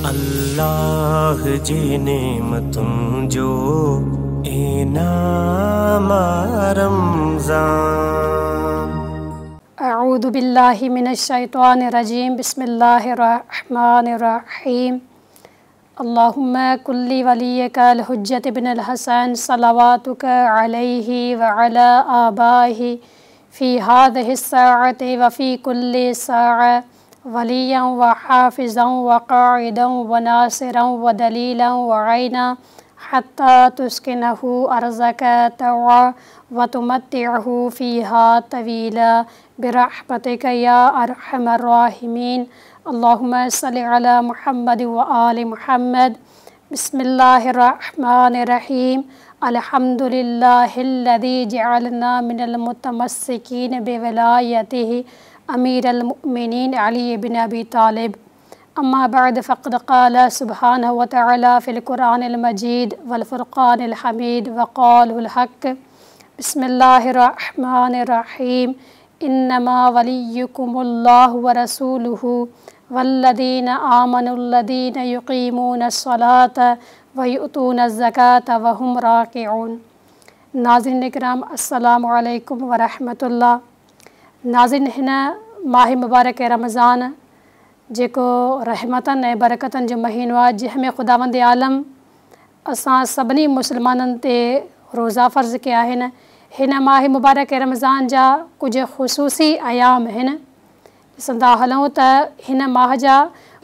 अल्लाह जी नेमतुनि जो इनाम रमज़ान। अऊज़ु बिल्लाहि मिनश्शैतानिर्रजीम। बिस्मिल्लाहिर्रहमानिर्रहीम। अल्लाहुम्मा कुल्ली वलिय्यिकल हुज्जत इब्नुल हसन सलावातुक अलैहि व अला आबाइहि फ़ी हाज़िहि स्साअति व फ़ी कुल्ली साअ वलिय्यन व हाफ़िज़न व क़ाइदन व नासिरन व दलीलन व ऐना हत्ता तुस्किनहु अर्ज़क तौआ व तुमत्तिअहु फ़ीहा तवीला बिरहमतिक या अरहमर राहिमीन। अल्लाहुम्मा सल्लि अला मुहम्मद व आलि मुहम्मद। बिस्मिल्लाहिर्रहमानिर्रहीम। अल्हम्दुलिल्लाहिल्लज़ी जअलना मिनल मुतमस्सिकीन बिविलायतिहि अमीरल मुमिनीन अली इब्न अबी तालिब। अम्मा बअद फ़क़द क़ाल सुब्हानहु व तआला फ़िल कुरानिल मजीद वल फ़ुरक़ानिल हमीद व क़ौलुल हक़। बिस्मिल्लाहिर्रहमानिर्रहीम। इन्नमा वलिय्युकुमुल्लाहु व रसूलुहु वल्लज़ीना आमनुल्लज़ीना युक़ीमूनस्सलात व युतूनज़्ज़कात व हुम राकिऊन। नाज़रीन इकराम, अस्सलामु अलैकुम व रहमतुल्लाह। नाज़रीन, हिन माह मुबारक रमज़ान जेको रहमतनि ऐं बरकतनि जो महीनो आहे, जंहिंमें ख़ुदावंद आलम असां सभिनी मुस्लमाननि ते रोज़ा फ़र्ज़ कया आहिनि। हिन माह मुबारक रमज़ान जा कुझु ख़ुसूसी आयाम आहिनि। ॾिसंदा हलूं त हिन माह जा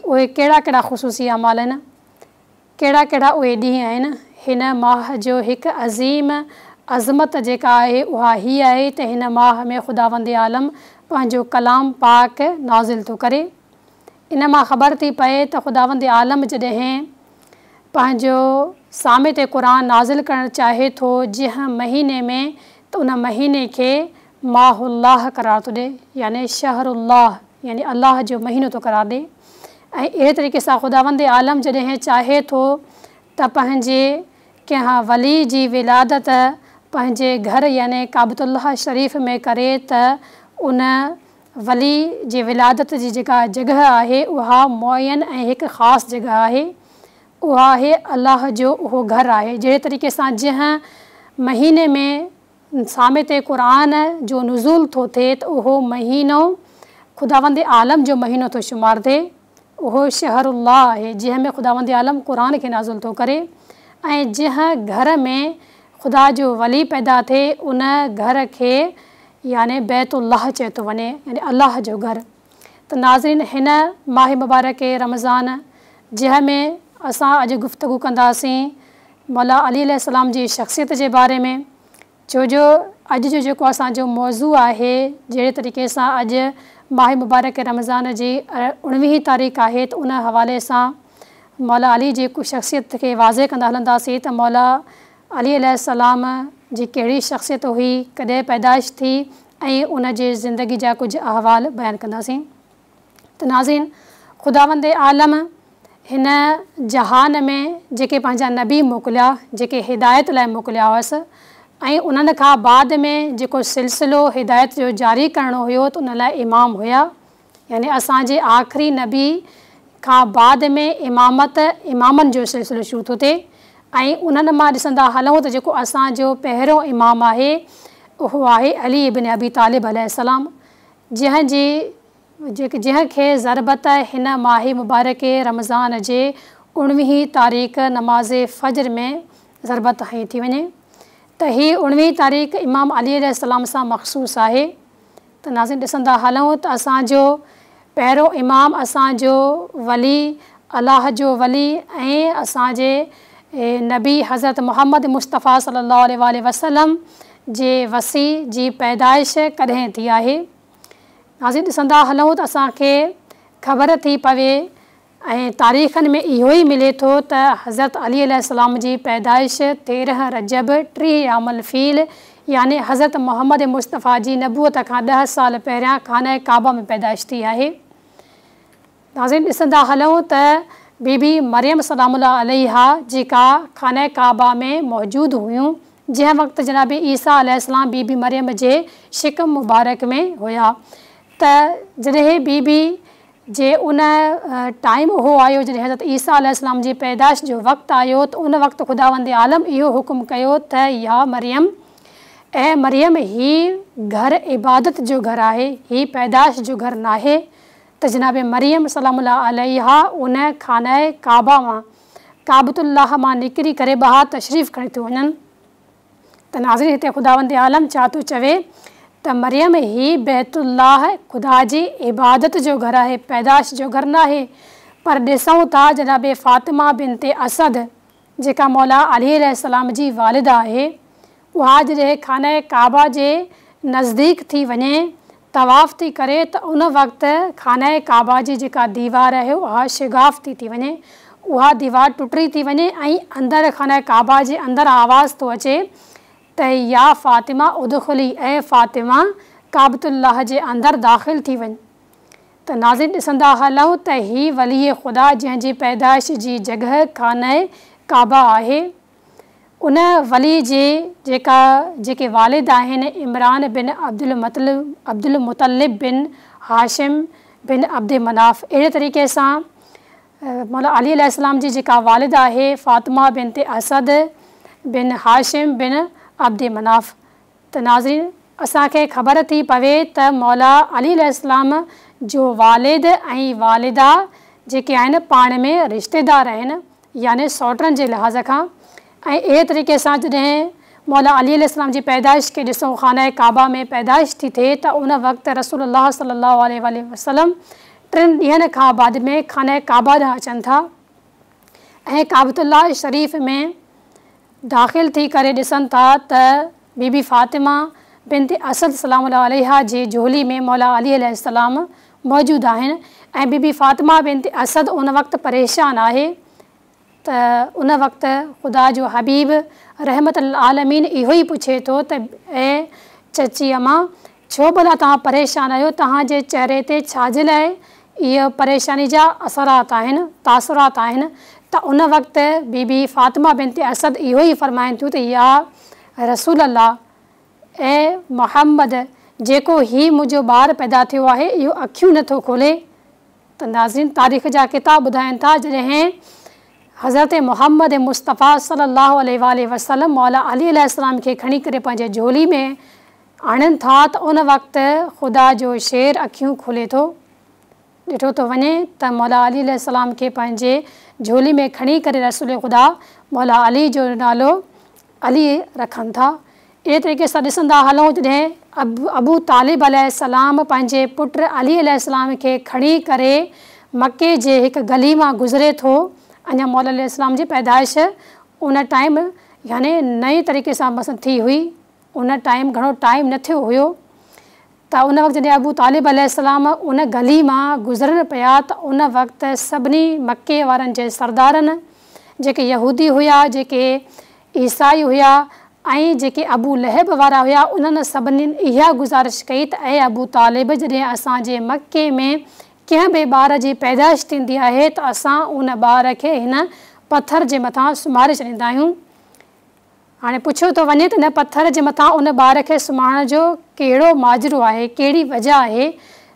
उहे कहिड़ा कहिड़ा ख़ुसूसी अमाल आहिनि, कहिड़ा कहिड़ा उहे ॾींहं आहिनि। हिन माह जो हिकु अज़ीम अज़मत जेका आहे उहा हीअ आहे त हिन माह में ख़ुदावंद आलम पंहिंजो कलाम पाक नाज़िल थो करे। इन मां ख़बर थी पए त ख़ुदावंद आलम जॾहिं पंहिंजो सामे ते क़ुरान नाज़िल करणु चाहे थो जंहिं महीने में, त उन महीने खे माहुल्लाह करार थो ॾिए, यानी शहरुल्लाह, यानी अल्लाह जो महीनो थो करार ॾिए। ऐं अहिड़े तरीक़े सां ख़ुदावंद आलम जॾहिं चाहे थो त पंहिंजे कंहिं वली जी विलादत पंहिंजे घर यानी काबतुल्लाह शरीफ़ में करे त उन वली जी विलादत जी जेका जॻह आहे उहा मुअयन ऐं हिकु ख़ासि जॻह आहे, उहा आहे अल्लाह जो उहो घर आहे। जहिड़े तरीक़े सां जंहिं महीने में सामे ते क़ुरान जो नुज़ूल थो थिए त उहो महीनो ख़ुदावंद आलम जो महीनो थो शुमार थिए, उहो शहरुल्लाह आहे जंहिंमें ख़ुदावंद आलम क़ुरान खे नाज़िल थो करे। ऐं जंहिं घर में ख़ुदा जो वली पैदा थिए उन घर खे यानी बैतुल्लाह चयो थो वञे, यानी अल्लाह जो घर। त नाज़रीन, हिन माह मुबारक रमज़ान जंहिंमें असां अॼु गुफ़्तगू कंदासीं मौला अली अलैहिस्सलाम जी शख़्सियत जे बारे में, छो जो अॼु जो जेको असांजो मौज़ू आहे, जहिड़े तरीक़े सां अॼु माह मुबारक रमज़ान जी 19 तारीख़ आहे, त उन हवाले सां मौला अली जी शख़्सियत खे वाज़े कंदा हलंदासीं त मौला अली अलैहिस्सलाम जी कहिड़ी शख़्सियत हुई, कॾहिं पैदाइश थी ऐं उन जे ज़िंदगी जा कुझु अहवाल बयानु कंदासीं। त नाज़रीन, ख़ुदावंद आलम हिन जहान में जेके पंहिंजा नबी मोकिलिया, जेके हिदायत लाइ मोकिलिया हुअसि, ऐं उन्हनि खां बाद में जेको सिलसिलो हिदायत जो जारी करिणो हुयो त उन लाइ इमाम हुया, यानी असांजे आख़िरी नबी खां बाद में इमामत इमामनि जो सिलसिलो शुरू थो थिए। ऐं उन्हनि मां ॾिसंदा हलूं त जेको असांजो पहिरियों इमाम आहे उहो आहे अली इब्न अबी तालिब अलैहिस्सलाम, जंहिंखे ज़रबत हिन माह मुबारक रमज़ान जे 19 तारीख़ नमाज़ फ़ज्र में ज़रबत हई थी वञे। त हीअ 19 तारीख़ इमाम अली अलैहिस्सलाम सां मख़सूस आहे। त नाज़रीन, ॾिसंदा हलूं त असांजो पहिरियों इमाम, असांजो वली, अल्लाह जो वली ऐं असांजे नबी हज़रत मोहम्मद मुस्तफ़ा सल्लल्लाहु अलैहि वसल्लम जे वसी जी पैदाइश कॾहिं थी आहे। नाज़रीन, ॾिसंदा हलूं त असांखे ख़बर थी पवे ऐं तारीख़नि में इहो ई मिले थो त हज़रत अली अलैहिस्सलाम जी पैदाइश 13 रजब 30 आमल फ़ील यानी हज़रत मोहम्मद मुस्तफ़ा जी नबूअत खां 10 साल पहिरियां खाना काबा में पैदाइश थी आहे। नाज़रीन, ॾिसंदा हलूं त बीबी मरियम सलामुल्लाह अलैहा जेका खाना काबा में मौजूदु हुयूं, जंहिं वक़्तु जनाब ईसा अलैहिस्सलाम बीबी मरियम जे शिकम मुबारक में हुया, त जॾहिं बीबी جي ان ٽائيم اهو آيو جڏهن حضرت عيسيٰ عليه السلام جي پيدائش جو وقت آيو ته ان وقت خداوند عالم اهو حڪم ڪيو ته يا مريم، اي مريم، هي گهر عبادت جو گهر آهي، هي پيدائش جو گهر ناهي ته جناب مريم سلام الله عليها ان خانه ڪعبه مان، ڪعبة الله مان نڪري ڪري ٻاهر تشريف کڻي ٿيون وڃن. ته ناظرين هتي خداوند عالم ڇا ٿو چوي ته مريم هي بيت الله خدا جي عبادت جو گهر آهي پيدائش جو گهر ناهي پر ڏسون ٿا جناب فاطمه بنت اسد جيڪا مولا علي عليه السلام جي والده آهي اها جڏهن خانه ڪعبه جي نزديڪ ٿي وڃي طواف ٿي ڪري ته ان وقت خانه ڪعبه جي جيڪا ديوار آهي اها شگاف ٿي ٿي وڃي، اها ديوار ٽٽي ٿي وڃي ۽ اندر خانه ڪعبه جي اندر آواز ٿو اچي ته يا فاطمه ادخلي اي فاطمه ڪعبة الله جي اندر داخل ٿي وڃ ته ناظرين ڏسندا هلون ته هي ولي خدا جنهن جي پيدائش جي جڳهه خانه ڪعبه آهي ان ولي جي جيڪا جيڪي والد آهن عمران بن عبدالمطلب بن هاشم بن عبد مناف اهڙي طريقي سان مولا علي عليه السلام جي جيڪا والده آهي فاطمه بنت اسد بن هاشم بن عبد مناف ته ناظرين اسان کي خبر ٿي پوي ته مولا علي عليه السلام جو والد ۽ والده جيڪي آهن پاڻ ۾ رشتيدار آهن يعني سئوٽن جي لحاظ کان ۽ اهڙي طريقي سان جڏهن مولا علي عليه السلام جي پيدائش کي ڏسون خانه ڪعبه ۾ پيدائش ٿي ٿئي ته ان وقت رسول الله صلي الله عليه واٰله وسلم ٽن ڏينهن کان بعد ۾ خانه ڪعبه ڏانهن اچن ٿا ۽ ڪعبة الله شريف ۾ داخل ٿي ڪري ڏسن ٿا ته بي بي فاطمه بنت اسد سلام الله عليها جي جهولي ۾ مولا علي عليه السلام موجود آهن ۽ بي بي فاطمه بنت اسد ان وقت پريشان آهي ته ان وقت خدا جو حبيب رحمت للعالمين اهو ئي پڇي ٿو ته اي چچي امان ڇو ڀلا توهان پريشان آهيو، توهان جي چهري تي ڇا جي لاء اهي پريشاني جا اثرات آهن، تاثرات آهن، ته ان وقت بي بي فاطمه بنت اسد اهو ئي فرمائن ٿيون ته يا رسول الله، اي محمد، جيڪو هي منهنجو ٻار پيدا ٿيو آهي اهو اکيون نه ٿو کولي. ته ناظرين تاريخ جا ڪتاب ٻڌائن ٿا جڏهن حضرت محمد مصطفيٰ صلي الله عليه واٰله وسلم مولا علي عليه السلام کي کڻي ڪري پنهنجي جهولي ۾ آڻين ٿا ته ان وقت خدا جو شير اکيون کولي ٿو. ڏٺو ٿو وڃي ته مولا علي عليه السلام کي پنهنجي جهولي ۾ کڻي ڪري رسول خدا مولا علي جو نالو علي رکن ٿا. اهڙي طريقي سان ڏسندا هلون جڏهن ابو طالب عليه السلام پنهنجي پٽ علي عليه السلام کي کڻي ڪري مڪي جي هڪ گلي مان گذري ٿو اڃا مولا عليه السلام جي پيدائش ان ٽائيم يعني نئين طريقي سان مثلا ٿي هئي. ان ٽائيم گهڻو ٽائيم نه ٿيو هيو ته ان وقت جڏهن ابو طالب عليه السلام ان گلي مان گذرن پيا ته ان وقت سڀني مڪي وارن جي سردارن جيڪي يهودي هيا جيڪي عيسائي هيا ۽ جيڪي ابو لهب وارا هيا انهن سڀني اها گذارش ڪئي ته اي ابو طالب جڏهن اسان جي مڪي ۾ ڪنهن به ٻار جي پيدائش ٿيندي آهي ته اسان ان ٻار کي هن پٿر جي مٿان سمهاري ڇڏيندا آهيون هاڻي پڇيو ٿو وڃي ته ان پٿر جي مٿان ان ٻار کي سمهارڻ جو ڪهڙو ماجرو آهي، ڪهڙي وجه آهي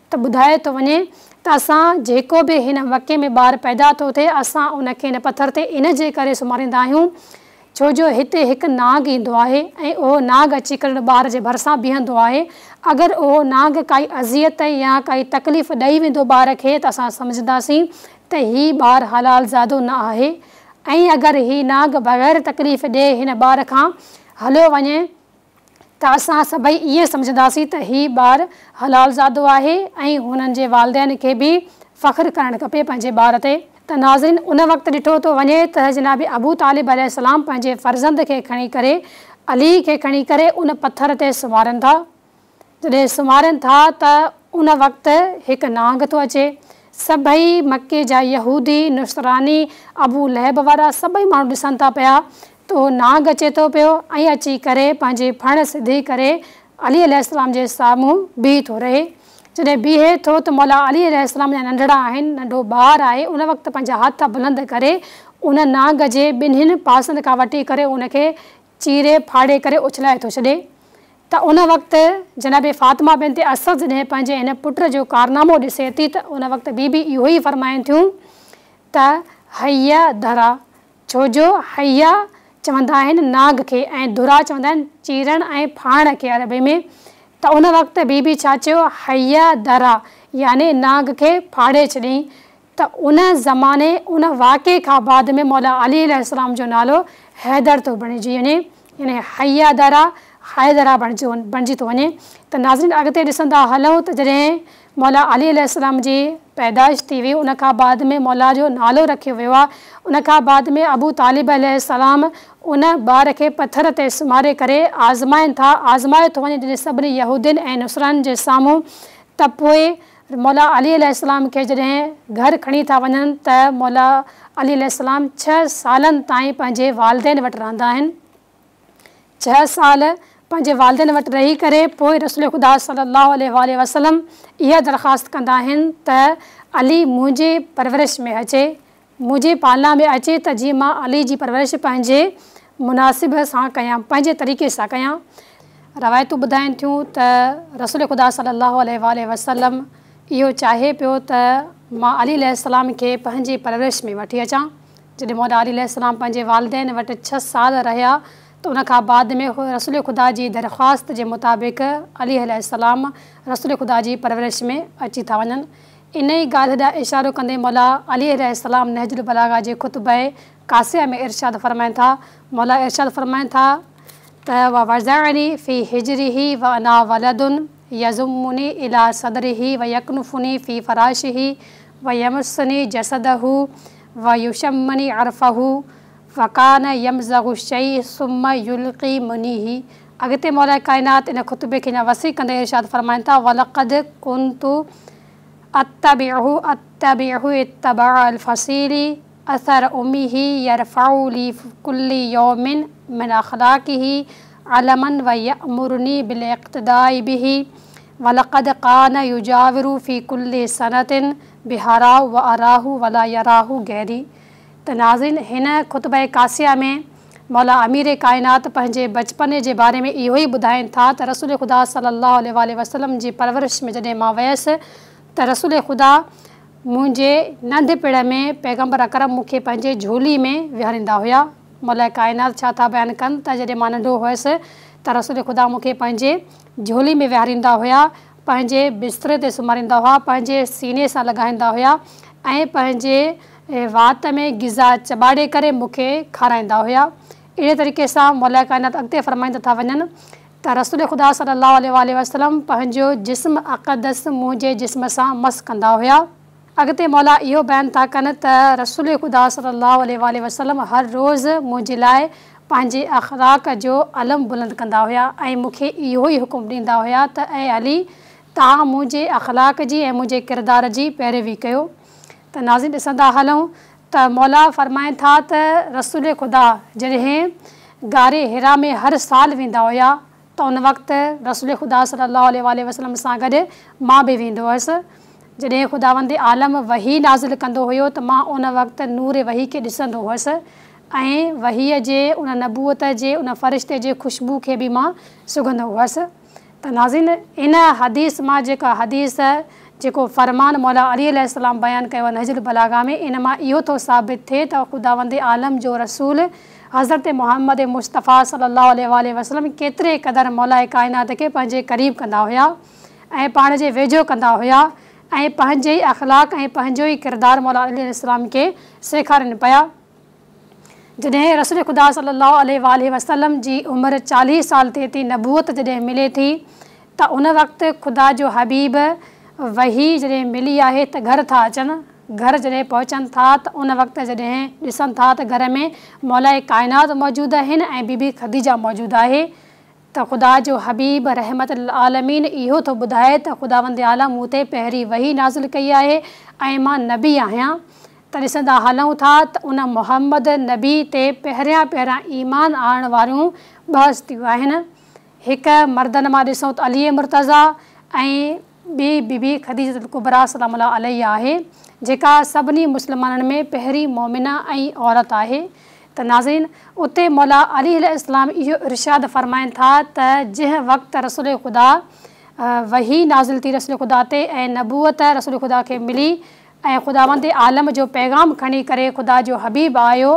ته ٻڌايو ٿو وڃي ته اسان جيڪو به هن مڪي ۾ ٻار پيدا ٿو ٿئي اسان ان کي هن پٿر تي ان جي ڪري سمهاريندا آهيون ڇو جو هتي هڪ نانگ ايندو آهي ۽ اهو نانگ اچي ڪري ان ٻار جي ڀرسان بيهندو آهي اگر اهو نانگ ڪائي اذيت يا ڪائي تڪليف ڏئي ويندو ٻار کي ته اسان سمجهنداسين ته هي ٻار حلال زادو نه آهي ۽ اگر هي نانگ بغير تڪليف ڏئي هن ٻار کان هليو وڃي ته اسان سڀئي ائين سمجهنداسين ته هي ٻار حلال زادو آهي ۽ هنن جي والدين کي به فخر ڪرڻ کپي پنهنجي ٻار تي. ته ناظرين ان وقت ڏٺو ٿو وڃي ته جناب ابو طالب عليه السلام پنهنجي فرزند کي کڻي ڪري علي کي کڻي ڪري ان پٿر تي سمهارين ٿا. جڏهن سمهارين ٿا ته ان وقت هڪ نانگ ٿو اچي. سڀئي مڪي جا يهودي، نصراني، ابو لهب وارا سڀئي ماڻهو ڏسن ٿا پيا ته اهو نانگ اچي ٿو پيو ۽ اچي ڪري پنهنجي ڦڻ سڌي ڪري علي عليه السلام جي سامهون بيهي ٿو رهي. جڏهن بيهي ٿو ته مولا علي عليه السلام اڃا ننڍڙا آهن، ننڍو ٻار آهي، ان وقت پنهنجا هٿ بلند ڪري ان نانگ جي ٻنهين پاسن کان وٺي ڪري ان کي چيري ڦاڙي ڪري اڇلائي ٿو ڇڏي. ته ان وقت جناب فاطمه بنت اسد جڏهن پنهنجي هن پٽ جو ڪارنامو ڏسي ٿي ته ان وقت بي بي اهو ئي فرمائن ٿيون ته حيه درا، ڇو جو حيه چوندا آهن نانگ کي ۽ درا چوندا آهن چيرڻ ۽ ڦاڙڻ کي عربي ۾، ته ان وقت بي بي ڇا چيو حيه درا يعني نانگ کي ڦاڙي ڇڏيائين ته ان زماني ان واقعي کان بعد ۾ مولا علي عليه السلام جو نالو حيدر ٿو بڻجي وڃي يعني حيه درا حيدرا بڻجي ٿو وڃي. ته ناظرين اڳتي ڏسندا هلون ته جڏهن مولا علي عليه السلام جي پيدائش ٿي وئي ان کان بعد ۾ مولا جو نالو رکيو ويو آهي، ان کان بعد ۾ ابو طالب عليه السلام ان ٻار کي پٿر تي سمهاري ڪري آزمائن ٿا، آزمايو ٿو وڃي جڏهن سڀني يهودين ۽ نصرانين جي سامهون ته پوء مولا علي عليه السلام کي جڏهن گهر کڻي ٿا وڃن ته مولا علي عليه السلام ڇهه سالن تائين پنهنجي والدين وٽ رهندا آهن. ڇهه سال پنهنجي والدين وٽ رهي ڪري پوء رسول خدا صلي الله عليه واٰله وسلم اها درخواست ڪندا آهن ته علي منهنجي پرورش ۾ اچي، منهنجي پالنا ۾ اچي ته جيئن مان علي جي پرورش پنهنجي مناسب سان ڪيان، پنهنجي طريقي سان ڪيان. روايتون ٻڌائين ٿيون ته رسول خدا صلي الله عليه واٰله وسلم اهو چاهي پيو ته مان علي عليه السلام کي پنهنجي پرورش ۾ وٺي اچان. جڏهن مولا علي عليه السلام پنهنجي والدين وٽ ڇهه سال رهيا ته ان کان بعد ۾ رسول خدا جي درخواست جي مطابق علي عليه السلام رسول خدا جي پرورش ۾ اچي ٿا وڃن. انهيء ڳالهه ڏانهن اشارو ڪندي مولا علي عليه السلام نهج البلاغه جي خطبه قاصيه ۾ ارشاد فرمائن ٿا، مولا ارشاد فرمائن ٿا ته ووضعني في حجره وانا ولد يضمني الي صدره ويڪنفني في فراشه ويمسني جسده ويشمني عرفه وڪان يمضغ الشيء ثم يلقمنيه اڳتي مولا ڪائنات ان خطبي کي اڃا وسيع ڪندي ارشاد فرمائن ٿا ولقد ڪنت اتبعه اتبعه اتباع الفصيل اثر امه يرفع لي كل يوم من اخلاقه علما ويأمرني بالاقتداء به ولقد ڪان يجاور في كل سنة بحراء واراه ولا يراه غيري. ته ناظرين هن خطبه قاصيه ۾ مولا امير ڪائنات پنهنجي بچپني جي باري ۾ اهو ئي ٻڌائين ٿا ته رسول خدا صلي الله عليه واٰله وسلم جي پرورش ۾ جڏهن مان ويس ته رسول خدا منهنجي ننڍپڻ ۾ پيغمبر اڪرم مون کي پنهنجي جهولي ۾ ويهاريندا هيا. مولا ڪائنات ڇا ٿا بيان ڪن ته جڏهن مان ننڍو هيس ته رسول خدا مون کي پنهنجي جهولي ۾ ويهاريندا هيا، پنهنجي بستري تي سمهاريندا هئا، پنهنجي سيني سان لڳائيندا هيا ۽ پنهنجي وات ۾ غذا چٻاڙي ڪري مون کي کارائيندا هيا. اهڙي طريقي سان مولا ڪائنات اڳتي فرمائيندا ٿا وڃن ته رسول خدا صلي الله عليه واٰله وسلم پنهنجو جسم اقدس منهنجي جسم سان مس ڪندا هيا. اڳتي مولا اهو بيان ٿا ڪن ته رسول خدا صلي الله عليه واٰله وسلم هر روز منهنجي لاء پنهنجي اخلاق جو علم بلند ڪندا هيا ۽ مون کي اهو ئي حڪم ڏيندا هيا ته اي علي! توهان منهنجي اخلاق جي ۽ منهنجي ڪردار جي پيروي ڪيو. ته ناظرين ڏسندا هلون ته مولا فرمائن ٿا ته رسول خدا جڏهن غار حرا ۾ هر سال ويندا هيا ته ان وقت رسول خدا صلي الله عليه واٰله وسلم سان گڏ مان به ويندو هيس جڏهن خداوند عالم وحي نازل ڪندو هيو ته مان ان وقت نور وحي کي ڏسندو هيس ۽ وحي جي ان نبوت جي ان فرشتي جي خوشبو کي به مان سگهندو هيس. ته ناظرين ان حديث مان جيڪا حديث جيڪو فرمان مولا علي عليه السلام بيان ڪيو آهي نهج البلاغه ۾ ان مان اهو ٿو ثابت ٿئي ته خداوند عالم جو رسول حضرت محمد مصطفيٰ صلي الله عليه واٰله وسلم ڪيتري قدر مولاء ڪائنات کي پنهنجي قريب ڪندا هيا ۽ پاڻ جي ويجهو ڪندا هيا ۽ پنهنجي ئي اخلاق ۽ پنهنجو ئي ڪردار مولا علي عليه السلام کي سيکارين پيا. جڏهن رسول خدا صلي الله عليه واٰله وسلم جي عمر 40 سال ٿئي ٿي، نبوت جڏهن ملي ٿي ته ان وقت خدا جو حبيب وحي جڏهن ملي آهي ته گهر ٿا اچن، گهر جڏهن پهچن ٿا ته ان وقت جڏهن ڏسن ٿا ته گهر ۾ مولاء ڪائنات موجود آهن ۽ بي بي خديجه موجود آهي ته خدا جو حبيب رحمت للعالمين اهو ٿو ٻڌائي ته خداوند اعليٰ مون تي پهرين وحي نازل ڪئي آهي ۽ مان نبي آهيان ته ڏسندا هلون ٿا ته ان محمد نبي تي پهريان پهريان ايمان آڻڻ واريون ٻه هستيون آهن، هڪ مردن مان ڏسون ته علي مرتضيٰ ۽ ٻي بي بي خديجة الڪبريٰ سلام الله عليها آهي، جيڪا سڀني مسلمانن ۾ پهرين مؤمنه ۽ عورت آهي. ته ناظرين! اتي مولا علي عليه السلام اهو ارشاد فرمائن ٿا ته جنهن وقت رسول خدا وحي نازل ٿي رسول خدا تي ۽ نبوت رسول خدا کي ملي ۽ خداوند عالم جو پيغام کڻي ڪري خدا جو حبيب آيو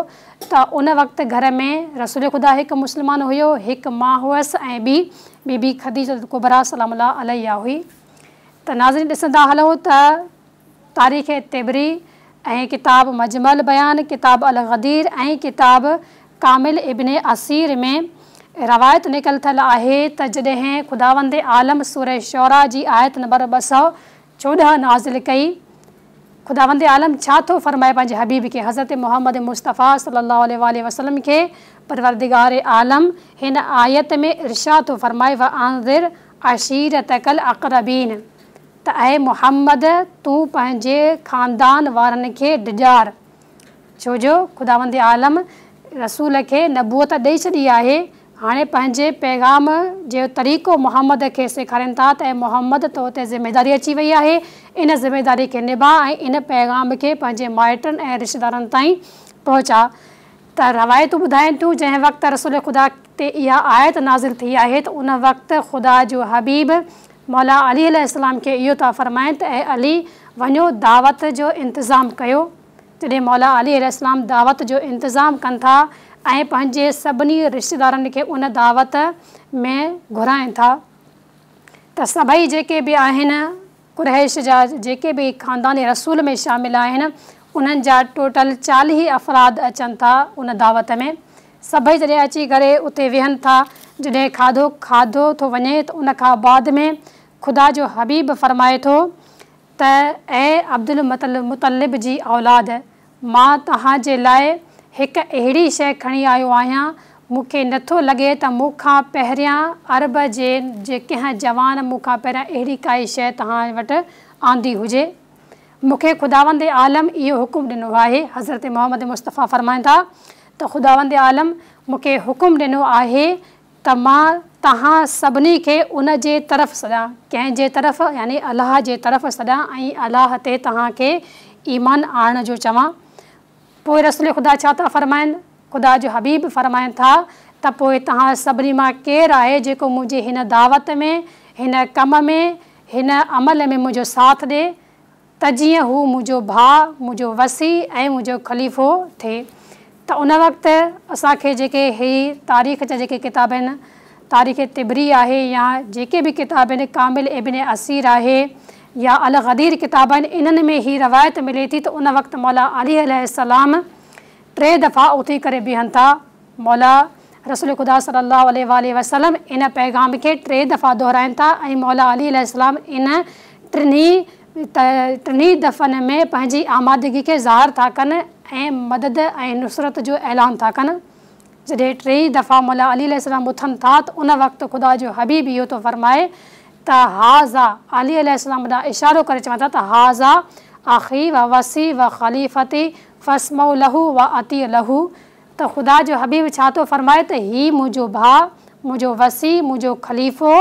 ته ان وقت گهر ۾ رسول خدا هڪ مسلمان هيو، هڪ مان هئس ۽ ٻي بي بي خديجة الڪبريٰ سلام الله عليها هئي. ته ناظرين ڏسندا هلون ته تاريخ طبري ۽ ڪتاب مجمع البيان، ڪتاب الغدير ۽ ڪتاب ڪامل ابن اثير ۾ روايت نقل ٿيل آهي ته جڏهن خداوند عالم سوره شعراء جي آيت نمبر 214 نازل ڪئي، خداوند عالم ڇا ٿو فرمائي پنهنجي حبيب کي حضرت محمد مصطفيٰ صلي الله عليه واٰله وسلم کي پروردگار عالم هن آيت ۾ ارشاد ٿو فرمائي وانذر عشيرتک الاقربين ته اي محمد! تون پنهنجي خاندان وارن کي ڊڄار، ڇو جو خداوند عالم رسول کي نبوت ڏئي ڇڏي آهي، هاڻي پنهنجي پيغام جو طريقو محمد کي سيکارين ٿا ته اي محمد! تو تي ذميداري اچي وئي آهي، ان ذميداري کي نڀاء ۽ ان پيغام کي پنهنجي مائٽن ۽ رشتيدارن تائين پهچاء. ته روايتون ٻڌائين ٿيون جنهن وقت رسول خدا تي اها آيت نازل ٿي آهي ته ان وقت خدا جو حبيب مولا علي عليه السلام کي اهو ٿا فرمائن ته اي علي وڃو دعوت جو انتظام ڪيو جڏهن مولا علي عليه السلام دعوت جو انتظام ڪن ٿا ۽ پنهنجي سڀني رشتيدارن کي ان دعوت ۾ گهرائين ٿا ته سڀئي جيڪي به آهن قريش جا جيڪي به خاندان رسول ۾ شامل آهن انهن جا ٽوٽل 40 افراد اچن ٿا ان دعوت ۾ سڀئي جڏهن اچي ڪري اتي ويهن ٿا جڏهن کاڌو کاڌو ٿو وڃي ته ان کان بعد ۾ خدا جو حبيب فرمائي ٿو ته اي عبدالمطلب جي اولاد مان توهان جي لاء هڪ اهڙي شيء کڻي آيو آهيان، مون کي نه ٿو لڳي ته مون کان پهريان عرب جي جي ڪنهن جوان مون کان پهريان اهڙي ڪائي شيء توهان وٽ آندي هجي. مون کي خداوند عالم اهو حڪم ڏنو آهي. حضرت محمد مصطفيٰ فرمائن ٿا ته خداوند عالم مون کي حڪم ڏنو آهي ته مان توهان سڀني کي ان جي طرف سڏان، ڪنهن جي طرف يعني الله جي طرف سڏان ۽ الله تي توهان کي ايمان آڻڻ جو چوان. پوء رسول خدا ڇا ٿا فرمائن؟ خدا جو حبيب فرمائن ٿا ته پوء توهان سڀني مان ڪير آهي جيڪو منهنجي هن دعوت ۾، هن ڪم ۾، هن عمل ۾ منهنجو ساٿ ڏي؟ ته جيئن هو منهنجو ڀاء، منهنجو وصي ۽ منهنجو خليفو ٿئي. ته ان وقت اسان کي جيڪي هي تاريخ جا جيڪي ڪتاب آهن، تاريخ طبري آهي يا جيڪي به ڪتاب آهن، ڪامل ابن اثير آهي يا الغدير ڪتاب آهن، انهن ۾ هي روايت ملي ٿي ته ان وقت مولا علي عليه السلام ٽي دفعا اٿي ڪري بيهن ٿا. مولا رسول خدا صلي الله عليه واٰله وسلم ان پيغام کي ٽي دفعا دهرائن ٿا ۽ مولا علي عليه السلام ان ٽنهي ٽنهي دفعن ۾ پنهنجي آمادگي کي ظاهر ٿا ڪن ۽ مدد ۽ نصرت جو اعلان ٿا ڪن. جڏهن ٽيئي دفعا مولا علي عليه السلام اٿن ٿا ته ان وقت خدا جو حبيب اهو ٿو فرمائي ته هٰذا علي عليه السلام ڏانهن اشارو ڪري چون ٿا ته هٰذا اخي و وصي و خليفتي فاسمعوا له و اطيعوا له ته خدا جو حبيب ڇا ٿو فرمائي ته هي منهنجو ڀاء، منهنجو وصي، منهنجو خليفو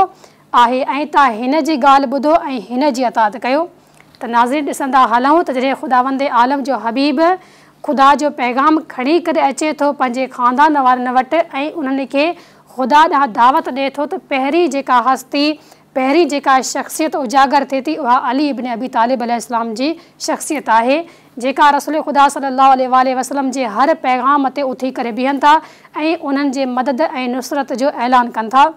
آهي ۽ توهان هن جي ڳالهه ٻڌو ۽ هن جي اطاعت ڪيو. ته ناظرين ڏسندا هلون ته جڏهن خداوند عالم جو حبيب خدا جو پيغام کڻي ڪري اچي ٿو پنهنجي خاندان وارن وٽ ۽ انهن کي خدا ڏانهن دعوت ڏئي ٿو ته پهرين جيڪا هستي پهرين جيڪا شخصيت اجاگر ٿئي ٿي اها علي ابن ابي طالب عليه السلام جي شخصيت آهي جيڪا رسول خدا صلي الله عليه واٰله وسلم جي هر پيغام تي اٿي ڪري بيهن ٿا ۽ انهن جي مدد ۽ نصرت جو اعلان ڪن ٿا.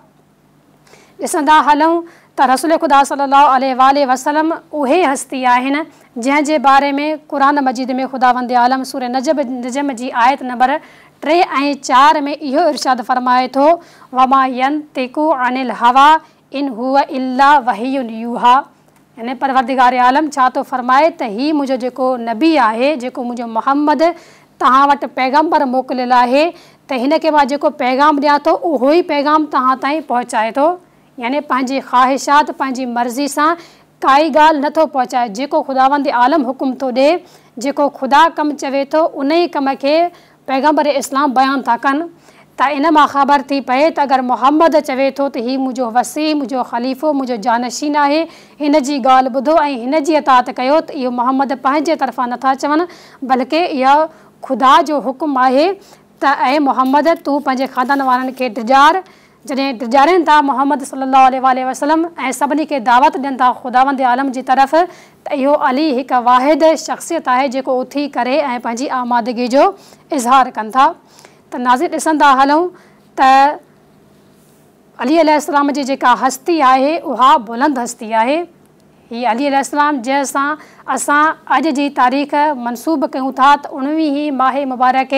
ڏسندا هلون ته رسول خدا صلي الله عليه واٰله وسلم اهي هستي آهن جنهن جي باري ۾ قرآن مجيد ۾ خداوند عالم سوره نجم نجم جي آيت نمبر 3 ۽ 4 ۾ اهو ارشاد فرمائي ٿو وما ينطق عن الهويٰ ان هو الا وحي يوحيٰ يعني پروردگار عالم ڇا ٿو فرمائي ته هي منهنجو جيڪو نبي آهي، جيڪو منهنجو محمد توهان وٽ پيغمبر موڪليل آهي ته هن کي مان جيڪو پيغام ڏيان ٿو اهو ئي پيغام توهان تائين پهچائي ٿو يعني پنهنجي خواهشات پنهنجي مرضي سان ڪائي ڳالهه نه ٿو پهچائي جيڪو خداوند عالم حڪم ٿو ڏئي جيڪو خدا ڪم چوي ٿو انهي ڪم کي پيغمبر اسلام بيان ٿا ڪن ته ان مان خبر ٿي پئي ته اگر محمد چوي ٿو ته هي منهنجو وصي، منهنجو خليفو، منهنجو جانشين آهي، هن جي ڳالهه ٻڌو ۽ هن جي اطاعت ڪيو ته اهو محمد پنهنجي طرفان نه ٿا چون بلڪه اهو خدا جو حڪم آهي ته اي محمد! تون پنهنجي خاندان وارن کي ڊيڄار، جڏهن ڊيڄارين ٿا محمد صلّي اللّٰه عليه واٰله وسلّم ۽ سڀني کي دعوت ڏين ٿا خداوند عالم جي طرف ته اهو علي هڪ واحد شخصيت آهي جيڪو اٿي ڪري ۽ پنهنجي آمادگي جو اظهار ڪن ٿا ته ناظرين ڏسندا هلون ته علي عليه السلام جي جيڪا هستي آهي اها بلند هستي آهي. هي علي عليه السلام جنهن سان اسان اڄ جي تاريخ منسوب ڪيون ٿا ته اڻويهين ماهه مبارڪ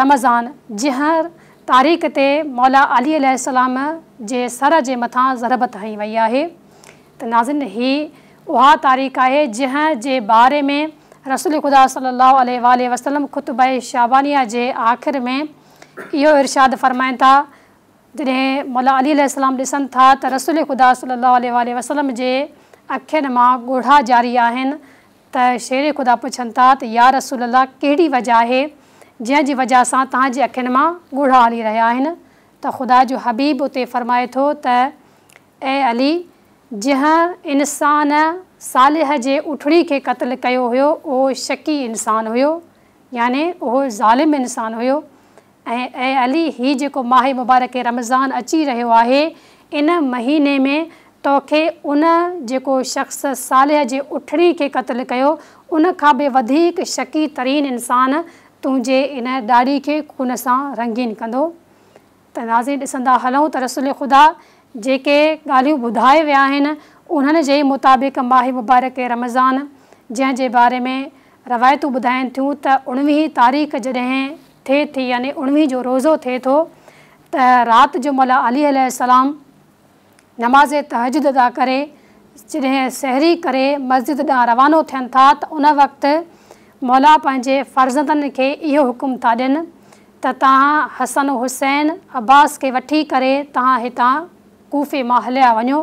رمضان جنهن تاريخ تي مولا علي عليه السلام جي سر جي مٿان ضربت هنئي وئي آهي ته ناظرين هي اها تاريخ آهي جنهن جي باري ۾ رسول خدا صلي الله عليه واٰله وسلم خطبه شعبانيه جي آخر ۾ اهو ارشاد فرمائن ٿا جڏهن مولا علي عليه السلام ڏسن ٿا ته رسول خدا صلي الله عليه واٰله وسلم جي اکين مان ڳوڙها جاري آهن ته شير خدا پڇن ٿا ته يا رسول الله ڪهڙي وجه آهي جنهن جي وجه سان توهان جي اکين مان ڳوڙها هلي رهيا آهن ته خدا جو حبيب اتي فرمائي ٿو ته اي علي جنهن انسان صالح جي اٺڙي کي قتل ڪيو هيو اهو شقي انسان هيو يعني اهو ظالم انسان هيو ۽ اي علي! هي جيڪو ماهه مبارڪ رمضان اچي رهيو آهي، ان مهيني ۾ توکي ان جيڪو شخص صالح جي اٺڙي کي قتل ڪيو، ان کان به وڌيڪ شقي ترين انسان تنهنجي ان ڏاڙهي کي خون سان رنگين ڪندو. ته ناظرين ڏسندا هلون ته رسول خدا جيڪي ڳالهيون ٻڌائي ويا آهن، انهن جي ئي مطابق ماهه مبارڪ رمضان جنهن جي باري ۾ روايتون ٻڌائين ٿيون ته اڻويهين تاريخ جڏهن ٿئي ٿي يعني اڻويهين جو روزو ٿئي ٿو ته رات جو مولا علي عليه السلام نماز تهجد ادا ڪري جڏهن سحري ڪري مسجد ڏانهن روانو ٿين ٿا ته ان وقت مولا پنهنجي فرزندن کي اهو حڪم ٿا ڏين ته توهان حسن حسين عباس کي وٺي ڪري توهان هتان ڪوفي مان هليا وڃو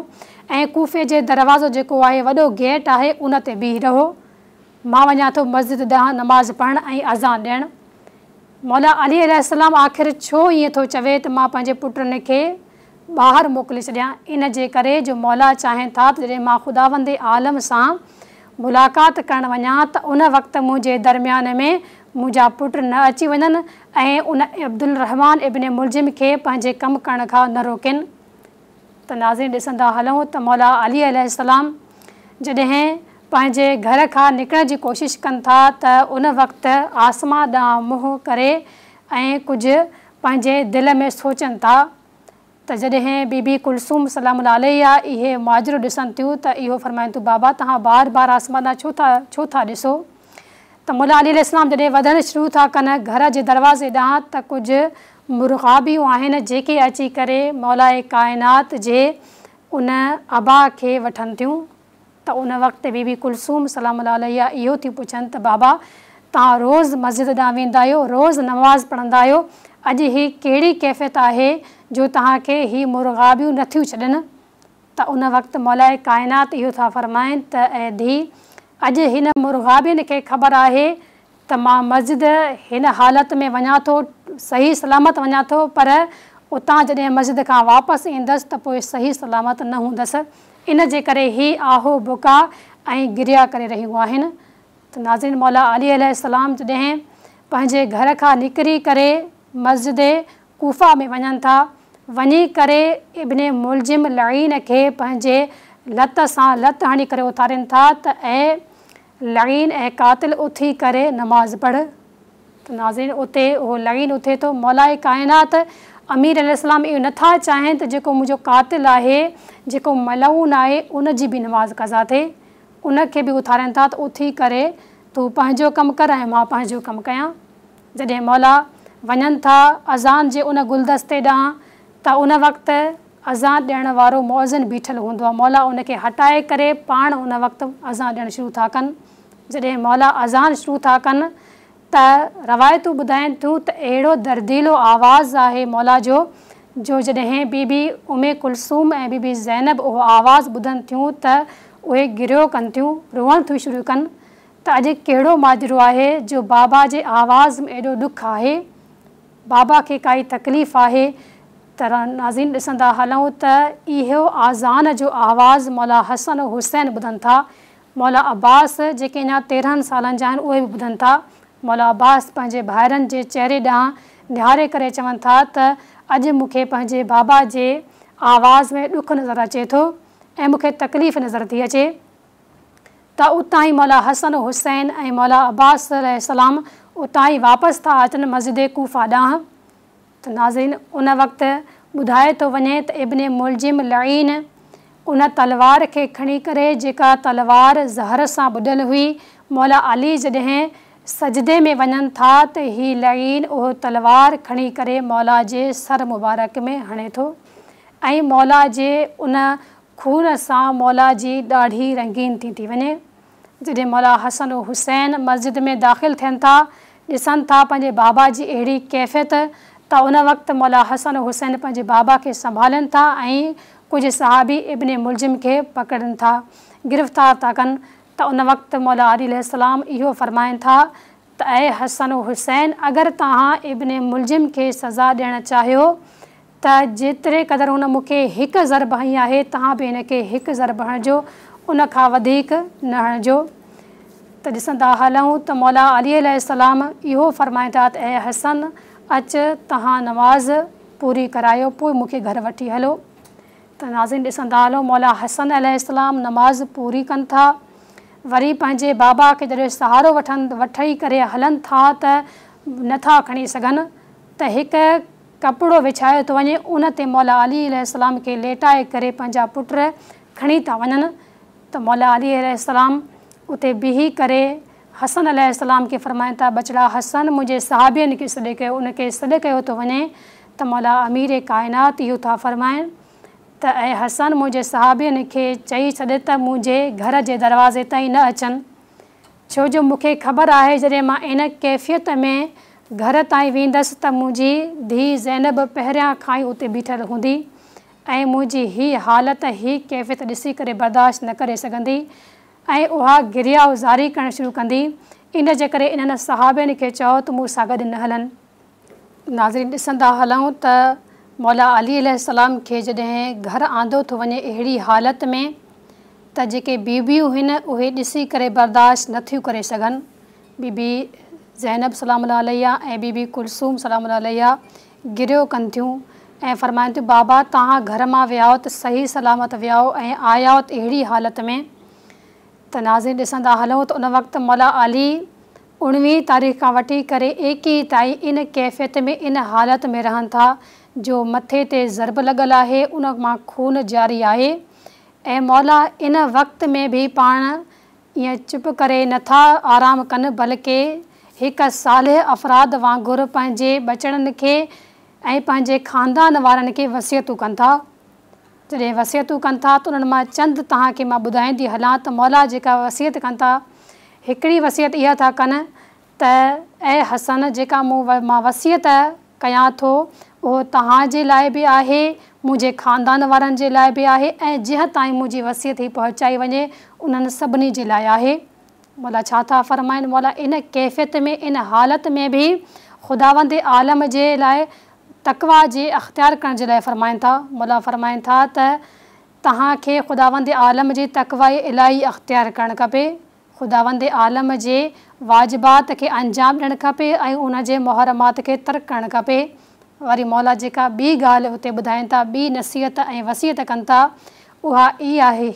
۽ ڪوفي جي دروازو جيڪو آهي وڏو گيٽ آهي ان تي بيهي رهو مان وڃان ٿو مسجد ڏانهن نماز پڙهڻ ۽ اذان ڏيڻ. مولا علي عليه السلام آخر ڇو ائين ٿو چوي ته مان پنهنجي پٽن کي ٻاهر موڪلي ڇڏيان؟ ان جي ڪري جو مولا چاهين ٿا ته جڏهن مان خداوند عالم سان ملاقات ڪرڻ وڃان ته ان وقت منهنجي درميان ۾ منهنجا پٽ نه اچي وڃن ۽ ان عبدالرحمان ابن ملجم کي پنهنجي ڪم ڪرڻ کان نه روڪين. ته ناظرين ڏسندا هلون ته مولا علي عليه السلام جڏهن پنهنجي گهر کان نڪرڻ جي ڪوشش ڪن ٿا ته ان وقت آسمان ڏانهن منهن ڪري ۽ ڪجهه پنهنجي دل ۾ سوچن ٿا ته جڏهن بي بي ڪلثوم سلام الله عليها اهي ماجرو ڏسن ٿيون ته اهو فرمائن ٿيون بابا توهان بار بار آسمان ڏانهن ڇو ٿا ڇو ٿا ڏسو ته مولا علي عليه السلام جڏهن وڌڻ شروع ٿا ڪن گهر جي دروازي ڏانهن ته ڪجهه مرغابيون آهن جيڪي اچي ڪري مولاء ڪائنات جي ان عبا کي وٺن ٿيون ته ان وقت بي بي ڪلثوم سلام الله عليها اهو ٿيون پڇن ته بابا توهان روز مسجد ڏانهن ويندا آهيو روز نماز پڙهندا آهيو اڄ هي ڪهڙي ڪيفيت آهي جو توهان کي هي مرغابيون نٿيون ڇڏن ته ان وقت مولائي ڪائنات اهو ٿا فرمائن ته اي ڌيء! اڄ هن مرغابين کي خبر آهي ته مان مسجد هن حالت ۾ وڃان ٿو، صحيح سلامت وڃان ٿو، پر اتان جڏهن مسجد کان واپس ايندس ته پوء صحيح سلامت نه هوندس، ان جي ڪري هي آه و بڪا ۽ گريا ڪري رهيون آهن ته ناظرين مولا علي عليه السلام جڏهن پنهنجي گهر کان نڪري ڪري مسجد ڪوفه ۾ وڃن ٿا، وڃي ڪري ابن ملجم لعين کي پنهنجي لت سان لت هڻي ڪري اٿارين ٿا ته اي لعين اي قاتل اٿي ڪري نماز پڙهه ته ناظرين اتي اهو لعين اٿي ٿو مولائي ڪائنات امير عليه السلام اهو نه ٿا چاهين ته جيڪو منهنجو قاتل آهي جيڪو ملعون آهي ان جي به نماز قضا ٿئي ان کي به اٿارين ٿا ته اٿي ڪري تون پنهنجو ڪم ڪر ۽ مان پنهنجو ڪم ڪيان. جڏهن مولا وڃن ٿا اذان جي ان گلدستي ڏانهن ته ان وقت اذان ڏيڻ وارو مؤذن بيٺل هوندو آهي مولا ان کي هٽائي ڪري پاڻ ان وقت اذان ڏيڻ شروع ٿا ڪن جڏهن مولا اذان شروع ٿا ڪن ته روايتون ٻڌائين ٿيون ته اهڙو درديلو آواز آهي مولا جو جو جڏهن بي بي ام ڪلثوم ۽ بي بي زينب اهو آواز ٻڌن ٿيون ته اهي گريو ڪن ٿيون روئڻ ٿيون شروع ڪن ته اڄ ڪهڙو ماجرو آهي جو بابا جي آواز ۾ ايڏو ڏک آهي، بابا کي ڪائي تڪليف آهي ته ناظرين ڏسندا هلون ته اهو آذان جو آواز مولا حسن و حسين ٻڌن ٿا، مولا عباس جيڪي اڃا 13 سالن جا آهن اهي به ٻڌن ٿا، مولا عباس پنهنجي ڀائرن جي چهري ڏانهن نهاري ڪري چون ٿا ته اڄ مون کي پنهنجي بابا جي آواز ۾ ڏک نظر اچي ٿو ۽ مون کي تڪليف نظر ٿي اچي. ته اتان ئي مولا حسن و حسين ۽ مولا عباس عليه السلام اتان ئي واپس ٿا اچن مسجد ڪوفه ڏانهن. ته ناظرين ان وقت ٻڌايو ٿو وڃي ته ابن ملجم لعين ان تلوار کي کڻي ڪري جيڪا تلوار زهر سان ٻڏل هئي مولا علي جڏهن سجدي ۾ وڃن ٿا ته هي لعين اهو تلوار کڻي ڪري مولا جي سر مبارڪ ۾ هڻي ٿو ۽ مولا جي ان خون سان مولا جي ڏاڙهي رنگين ٿي ٿي وڃي. جڏهن مولا حسن و حسين مسجد ۾ داخل ٿين ٿا، ڏسن ٿا پنهنجي بابا جي اهڙي ڪيفيت ته ان وقت مولا حسن و حسين پنهنجي بابا کي سنڀالين ٿا ۽ ڪجهه صحابي ابن ملجم کي پڪڙين ٿا، گرفتار ٿا ڪن ته ان وقت مولا علي عليه السلام اهو فرمائن ٿا ته اي حسن و حسين اگر توهان ابن ملجم کي سزا ڏيڻ چاهيو ته جيتري قدر هن مون کي هڪ ضرب هنئي آهي، توهان به هن کي هڪ ضرب هڻجو، ان کان وڌيڪ نه هڻجو. ته ڏسندا هلون ته مولا علي عليه السلام اهو فرمائن ٿا ته اي حسن! اچ توهان نماز پوري ڪرايو پوء مون کي گهر وٺي هلو. ته ناظرين ڏسندا هلو مولا حسن عليه السلام نماز پوري ڪن ٿا، وري پنهنجي بابا کي جڏهن سهارو وٺن وٺي ڪري هلن ٿا ته نه ٿا کڻي سگهن ته هڪ ڪپڙو وڇايو ٿو وڃي، ان تي مولا علي عليه السلام کي ليٽائي ڪري پنهنجا پٽ کڻي ٿا وڃن ته مولا علي عليه السلام اتي بيهي ڪري حسن عليه السلام کي فرمائن ٿا، ٻچڙا حسن منهنجي صحابين کي سڏ ڪيو، ان کي سڏ ڪيو ٿو وڃي ته مولا امير ڪائنات اهو ٿا فرمائن ته اي حسن منهنجي صحابين کي چئي ڇڏ ته منهنجي گهر جي دروازي تائين نه اچن، ڇو جو مون کي خبر آهي جڏهن مان ان ڪيفيت ۾ گهر تائين ويندس ته منهنجي ڌيء زينب پهريان کان ئي اتي بيٺل هوندي ۽ منهنجي هي حالت هي ڪيفيت ڏسي ڪري برداشت نه ڪري سگهندي ۽ اها گريه و زاري ڪرڻ شروع ڪندي، ان جي ڪري انهن صحابين کي چئو ته مون سان گڏ نه هلن. ناظرين ڏسندا هلون ته مولا علي عليه السلام کي جڏهن گهر آندو ٿو وڃي اهڙي حالت ۾ ته جيڪي بيبيون هن اهي ڏسي ڪري برداشت نه ٿيون ڪري سگهن. بي بي زينب سلام الله عليها ۽ بي بي ڪلثوم سلام الله عليها گريو ڪن ٿيون ۽ فرمائن ٿيون بابا توهان گهر مان ويائو ته صحيح سلامت ويائو ۽ آيائو ته اهڙي حالت ۾. ته ناظرين ڏسندا هلون ته ان وقت مولا علي اڻويهين تاريخ کان وٺي ڪري ايڪيهين تائين ان ڪيفيت ۾ ان حالت ۾ رهن ٿا جو مٿي تي ضرب لڳل آهي ان مان خون جاري آهي ۽ مولا ان وقت ۾ به پاڻ ائين چپ ڪري نه ٿا آرام ڪن بلڪه هڪ صالح افراد وانگر پنهنجي ٻچڙن کي ۽ پنهنجي خاندان وارن کي وصيتون ڪن ٿا. جڏهن وصيتون ڪن ٿا ته انهن مان چند توهان کي مان ٻڌائيندي هلان ته مولا جيڪا وصيت ڪن ٿا هڪڙي وصيت اها ٿا ڪن ته اي حسن جيڪا مون مان وصيت ڪيان ٿو اهو توهان جي لاء به آهي منهنجي خاندان وارن جي لاء به آهي ۽ جنهن تائين منهنجي وصيت هي پهچائي وڃي انهن سڀني جي لاء آهي. مولا ڇا ٿا فرمائن مولا ان ڪيفيت ۾ ان حالت ۾ به خداوند عالم جي لاء تقويٰ جي اختيار ڪرڻ جي لاء فرمائن ٿا. مولا فرمائن ٿا ته توهان کي خداوند عالم جي تقويٰ الاهي اختيار ڪرڻ کپي، خداوند عالم جي واجبات کي انجام ڏيڻ کپي ۽ ان جي محرمات کي ترڪ ڪرڻ کپي. وري مولا جيڪا ٻي ڳالهه اتي ٻڌائين ٿا، ٻي نصيحت ۽ وصيت ڪن ٿا، اها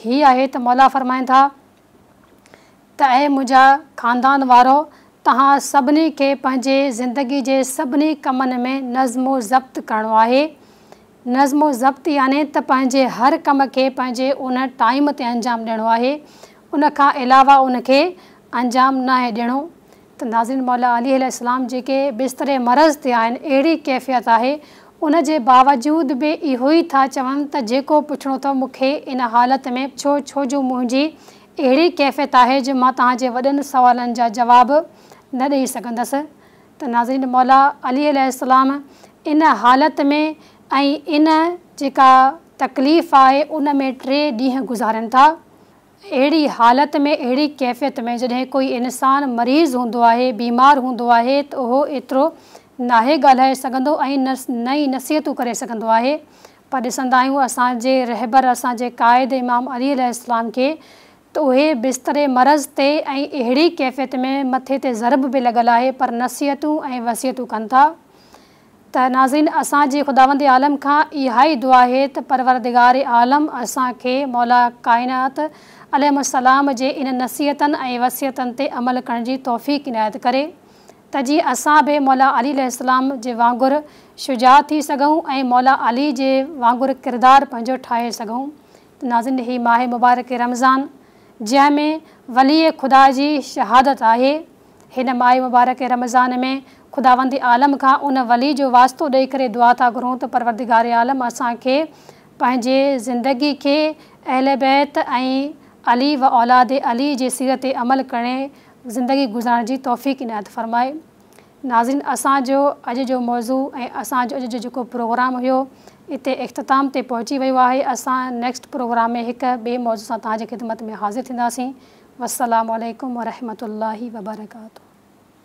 هي آهي ته مولا فرمائن ٿا. ته اي منهنجا خاندان وارؤ! توهان سڀني کي پنهنجي زندگي جي سڀني ڪمن ۾ نظم و ضبط ڪرڻو آهي. نظم و ضبط يعني ته پنهنجي هر ڪم کي پنهنجي ان ٽائيم تي انجام ڏيڻو آهي، ان کان علاوه ان کي انجام ناهي ڏيڻو. ته ناظرين مولا علي عليه السلام جيڪي بستر مرض تي آهن اهڙي ڪيفيت آهي ان جي باوجود به اهو ئي ٿا چون ته جيڪو پڇڻو اٿو مون کي ان حالت ۾ پڇو ڇو جو منهنجي اهڙي ڪيفيت آهي جو مان توهان جي وڏن سوالن جا جواب نه ڏئي سگهندس ته ناظرين مولا علي عليه السلام ان حالت ۾ ۽ ان جيڪا تڪليف آهي ان ۾ ٽي ڏينهن گذارين ٿا. اهڙي حالت ۾ اهڙي ڪيفيت ۾ جڏهن ڪوئي انسان مريض هوندو آهي بيمار هوندو آهي ته اهو ايترو ناهي ڳالهائي سگهندو ۽ نه ئي نصيحتون ڪري سگهندو آهي پر ڏسندا آهيون اسان جي رهبر اسان جي قائد امام علي عليه السلام کي ته اهي بستر مرض تي ۽ اهڙي ڪيفيت ۾ مٿي تي ضرب به لڳل آهي پر نصيحتون ۽ وصيتون ڪن ٿا. ته ناظرين اسان جي خداوند عالم کان اها ئي دعا آهي ته پروردگار عالم اسان کي مولا ڪائنات عليهم السلام جي انهن نصيحتن ۽ وصيتن تي عمل ڪرڻ جي توفيق عنايت ڪري ته جيئن اسان به مولا علي عليه السلام جي وانگر شجاع ٿي سگهون ۽ مولا علي جي وانگر ڪردار پنهنجو ٺاهي سگهون ته ناظرين هي ماهه مبارڪ رمضان جنهن ۾ ولي خدا جي شهادت آهي هن ماهه مبارڪ رمضان ۾ خداوند عالم کان ان ولي جو واسطو ڏئي ڪري دعا ٿا گهرون ته پروردگار عالم اسان کي پنهنجي زندگي کي اهل بيت ۽ علي و اولاد علي جي سيرت تي عمل ڪري زندگي گذارڻ جي توفيق عنايت فرمائي. ناظرين اسان جو اڄ جو موضوع ۽ اسان جو اڄ جو جيڪو پروگرام هيو اتي اختتام تي پهچي ويو آهي اسان نيڪسٽ پروگرام ۾ هڪ ٻئي موضوع سان توهان جي خدمت ۾ حاضر ٿينداسين. والسلام عليڪم ورحمة الله وبرڪاته.